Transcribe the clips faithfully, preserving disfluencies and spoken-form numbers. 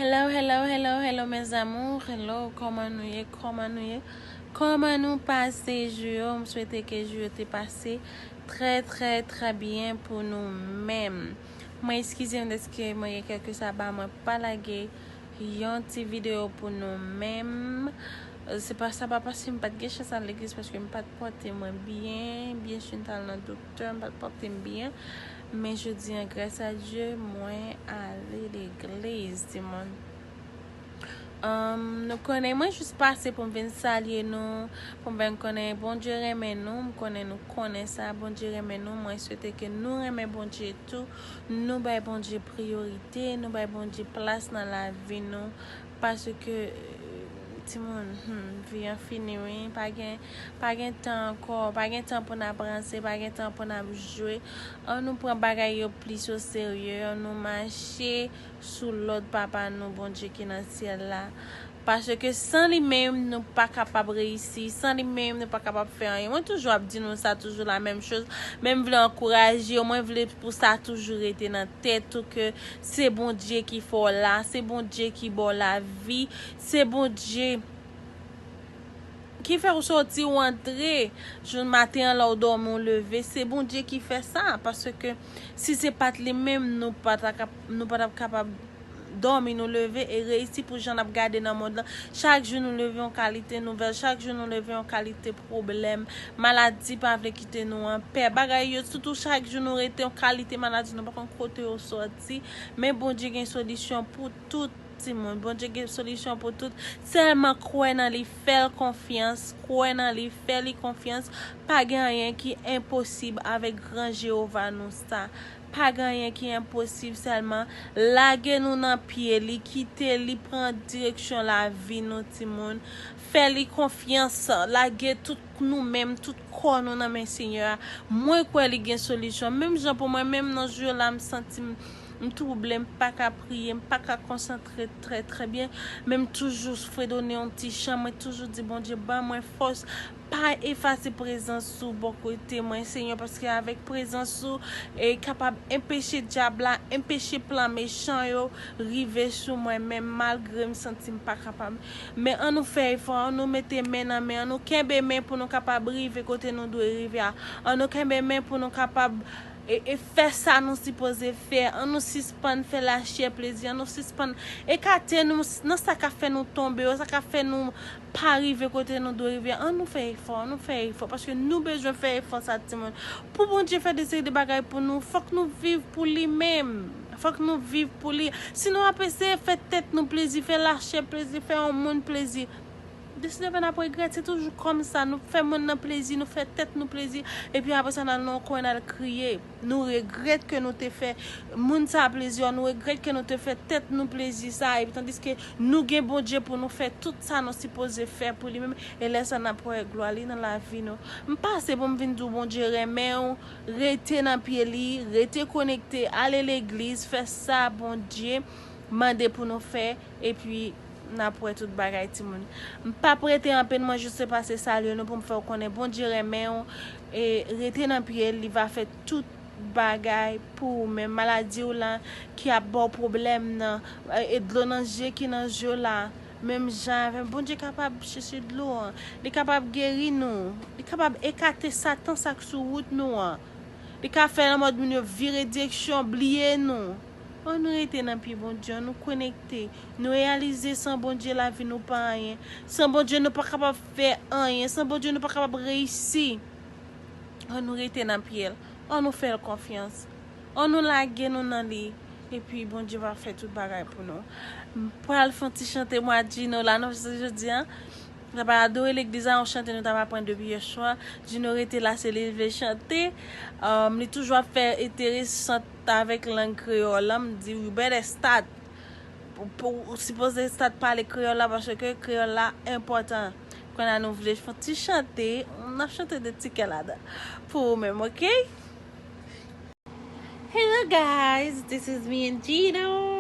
Hello, hello, hello, hello, mes amours. Hello, kòman nou ye? Kòman nou ye? Kòman nou pase jou yo? M swete ke jou yo te pase trè, trè, trè byen pou nou menm. Mwen eskize m dèske mwen gen kèlke saba mwen pa lage yon ti videyo pou nou menm. Se pa, sa pa paske m pa t gen chans al legliz, paske m pa t pòte mwen byen, byen si m t al nan doktè, m pa t pòte m byen. Men jodi an, gras a Dye, mwen ale legliz, timoun. Um, nou konnen, mwen jis pase pou m vin salye nou, pou m fè n konnen Bondye renmen nou, m konnen nou konnen sa, Bondye renmen nou, mwen swete ke nou renmen Bondye tou, nou bay Bondye priyorite, nou bay Bondye plas nan lavi nou, paske, timoun, hmm, vi an fini wi, pa gen, pa gen tan ankò, pa gen tan pou n ap ranse, pa gen tan pou n ap jwe, ann nou pran bagay yo plis o serye, ann nou mache sou lòd Papa nou, Bondye ki nan syèl la. Paske san li menm, nou pa kapab reyisi. San li menm, nou pa kapab fè anyen. Mwen toujou ap di nou sa, toujou la menm choz. Men m vle ankouraje w, mwen vle pou sa toujou rete nan tèt ou ke se Bondye ki fè w la, se Bondye ki ba w lavi, se Bondye ki fè w soti, w antre, jou maten an, lè w dòmi, w leve, se Bondye ki fè sa, paske si se pa t li menm, nou pa ta kap-, nou pa t ap kapab dòmi, nou leve e reyisi pou jan n ap gade nan mond lan. Chak jou nou leve yon kalite nouvèl, chak jou nou leve yon kalite pwoblèm, maladi pa vle kite nou anpè, bagay yo, sitou chak jou nou rete yon kalite maladi, nou pa konn kote yo sòti, men Bondye gen solisyon pou tout. Timoun, Bondye gen solisyon pou tout. Sèlman kwè nan li, fè l konfyans, kwè nan li, fè li konfyans. Pa gen anyen ki enposib avèk gran Jewova nou sa. Pa gen anyen ki enposib, sèlman lage nou nan pye li, kite li pran direksyon lavi nou, timoun. Fè li konfyans, lage tout nou menm, tout kò nou nan men Senyè a. Mwen kwè li gen solisyon. Menm jan pou mwen menm nan jou yo la, m santi m, m twouble, m pa ka priye, m pa ka konsantre trè, trè byen. Men m toujou fredone yon ti chan, mwen toujou di Bondye, ban mwen fòs, pa efase prezans ou bò kote mwen, Senyè, paske avèk prezans ou, e kapab enpeche dyab la, enpeche plan mechan yo rive sou mwen menm, malgre m santi m pa kapab. Men ann nou fè efò, ann nou mete men nan men, ann nou kenbe men pou nou kapab rive kote nou dwe rive a. Ann nou kenbe men pou nou kapab e, e fè sa nou sipoze fè. Ann nou sispann fè lachè plezi, ann nou sispann ekate nou s-, nan sa k ap fè nou tonbe yo, sa k ap fè nou pa rive kote nou dwe rive. Ann nou fè efò, ann nou fè efò, paske nou bezwen fè efò sa, timoun. Pou Bondye fè de seri de bagay pou nou, fòk nou viv pou li menm. Fòk nou viv pou li. Si nou ap eseye fè tèt nou plezi, fè lachè plezi, fè yon moun plezi, deside fè n ap regrèt. Se toujou kòmsa, nou fè moun nan plezi, nou fè tèt nou plezi, epi apre sa, n al nan yon kwen, n al kriye. Nou regrèt ke nou te fè moun sa plezi, nou regrèt ke nou te fè tèt nou plezi sa, epi tandiske nou gen Bondye pou nou fè tout sa nou sipoze fè pou li menm, e lè sa n ap wè glwa li nan lavi nou. M pase pou m vin di w Bondye renmen w, rete nan pye li, rete konekte, ale legliz, fè sa Bondye mande pou nou fè, epi n ap wè tout bagay, timoun. M p ap rete anpil, mwen jis te pase salye nou pou m fè w konnen Bondye renmen w, e rete nan pye l, li va fè tout bagay pou ou menm. Maladi w la ki ap ba w pwoblèm nan, e dlo nan je ki nan je w la, menm jan avè m, Bondye kapab chèche dlo an, li kapab geri nou, li kapab ekate Satan sa k sou wout nou an. Li ka fè nan mòd moun yo vire direksyon, bliye nou. Ann nou rete nan pye Bondye, ann nou konekte. Nou reyalize san Bondye lavi nou pa anyen. San Bondye nou pa kapab fè anyen. San Bondye nou pa kapab reyisi. Ann nou rete nan pye l. Ann nou fè l konfyans. Ann nou lage nou nan li. Epi Bondye va fè tout bagay pou nou. M pral fè yon ti chante mwa Djino la, non, jodi an. N ap adore legliz la, yon chante nou t ap aprann depi yè swa. Djino rete la, se li l vle chante. Um, li toujou ap fè enteresant avèk lang kreyòl la. M di, you better start. Pou, pou, ou sipoze start pale kreyòl la, paske kreyòl la enpòtan. Kounye a nou vle fè yon ti chante, n ap chante de ti kè ladan. Pou ou menm, oke? Hello guys, this is me and Djino.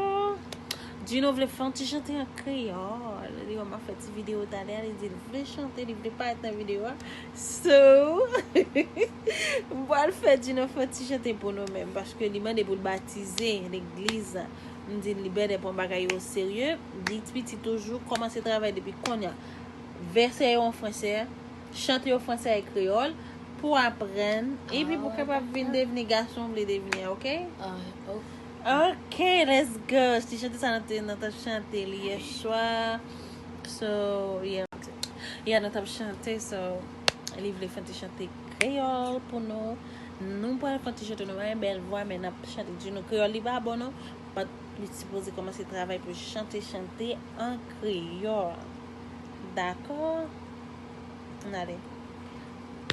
Djino vle fè yon ti chante an kreyòl. Li wè m ap fè ti videyo talè a, li di l vle chante, li vle parèt nan videyo a. So, m pral fè Djino fè yon ti chante pou nou menm, paske li mande pou l batize legliz la. M di li bèdè pran bagay yo serye. Di piti toujou kòmanse travay depi kounye a. Vèsè yo an fransè, chante yo fransè ak kreyòl pou aprann. Epi pou kapab vin devni gason w vle devni a, oke? Ah, ok. Ok, let's go. Ti chante sa nou te, nou t ap chante li yè swa. So, yeah. Yeah, nou t ap chante, so, li vle fè ti chante kreyòl pou nou. Nou pral fè ti chante, nou pa gen bèl vwa, men n ap chante di nou kreyòl li pa bon non. But li sipoze kòmanse travay pou chante, chante an kreyòl. Dakò? N ale.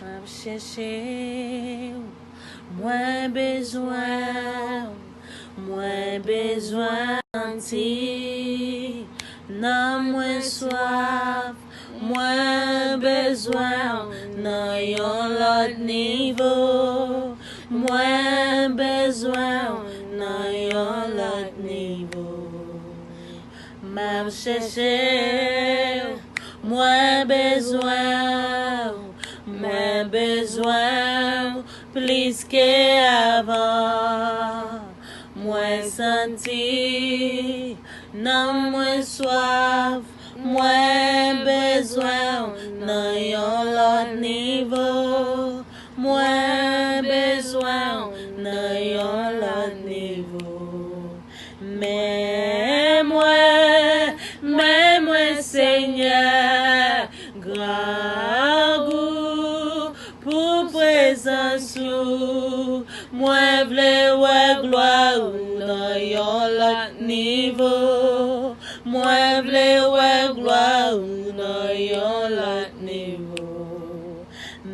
M ap chèche w, mwen bezwen w, mwen bezwen santi nanm mwen swaf, mwen bezwen w nan yon lòt nivo, mwen bezwen w nan yon lòt nivo. M ap chèche w, mwen bezwen w, mwen bezwen w plis ke avan. Mwen santi nanm mwen swaf, mwen bezwen w nan yon lòt nivo. Mwen bezwen w nan yon lòt nivo. Men mwen, men mwen, Senyè, grangou pou prezans ou. Mwen vle wè glwa ou nan yon lòt nivo. Mwen vle wè glwa ou nan yon lòt nivo.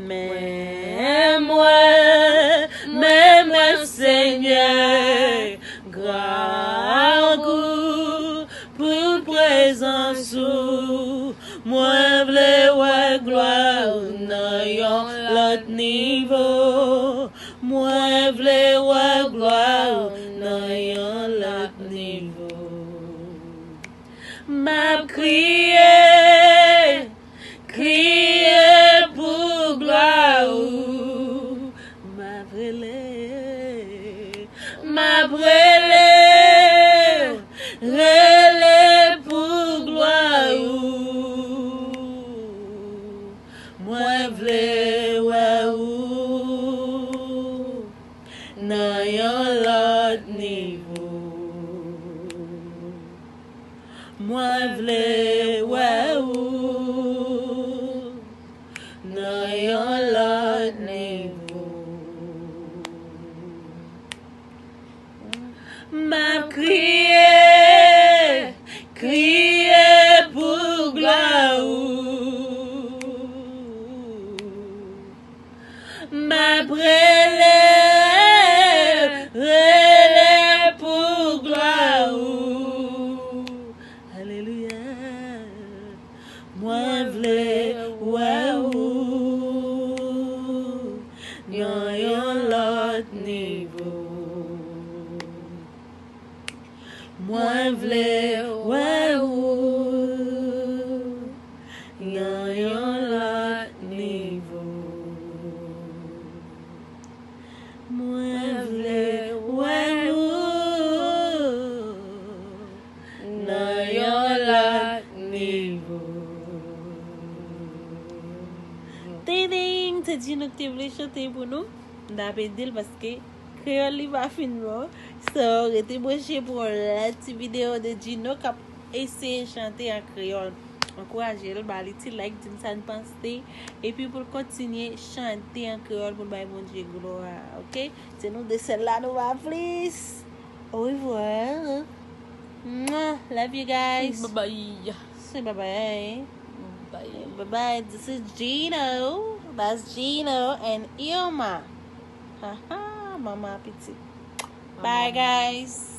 Men mwen, men mwen, Senyè, grangou pou prezans ou. Mwen vle wè glwa ou nan yon lòt nivo. Mwen vle wè glwa ou nan yon lòt nivo. M ap kriye, kriye pou glwa ou. M ap rele, m ap rele, rele pou glwa ou. Mwen vle wè ou nan yon lòt nivo. Mwen vle wè ou nan yon lòt nivo. M ap kriye, kriye pou glwa ou. M ap rele, rele pou glwa ou. Alelouya. Mwen vle wè ou nan yon lòt nivo. Mwen vle wè ou nan yon lòt nivo. Mwen vle wè ou nan yon lòt nivo. Ding ding, se Djino ki te vle chante pou nou. M t ap ede l paske kreyòl li pa fin bon. So, rete branche pou yon lòt ti videyo de Djino k ap eseye chante an kreyòl. Ankouraje l, ba li ti like, di m sa n panse. Epi pou l kontinye chante an kreyòl pou l bay Bondye glwa, oke? Se nou de sèl la, nou pa plis. Au revoir. Mwah. Love you guys. Bye bye. Say bye bye. Bye. Bye bye. This is Djino. That's Djino and Ilma. Haha, mama pitit. Bye guys.